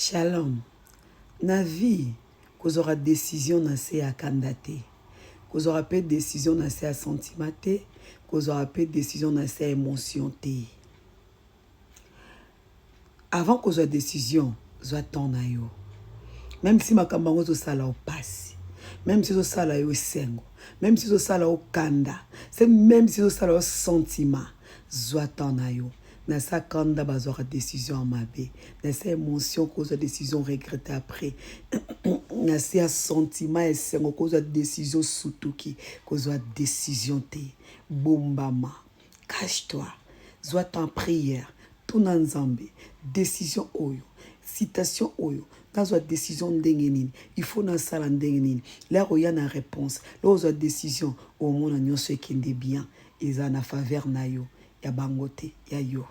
Shalom na vie kozwaka decision na se ya kanda te kozwaka pe decision na se ya sentiment te kozwaka pe decision na se ya emotion te avant kozwa decision zwa temps na yo meme si makambo yango ezosala yo pasi meme si ezosala yo esengo meme si ezosala yo kanda se meme si ezosala yo sentiment zwa temps na yo Na sa kanda bazwaka decision ya mabe na sa emotion kozwa decision regrette après na se ya sentiment ya esengo kozwa decision sutuki kozwa decision te bombama cache toi zwa temps prière tuna nzambe decision oyo citation oyo nazwa decision ndenge nini il faut nasala ndenge nini lere oya na réponse lere ozwa decision omona nyonso ekende bien eza na faveur na yo ya bango te ya yo.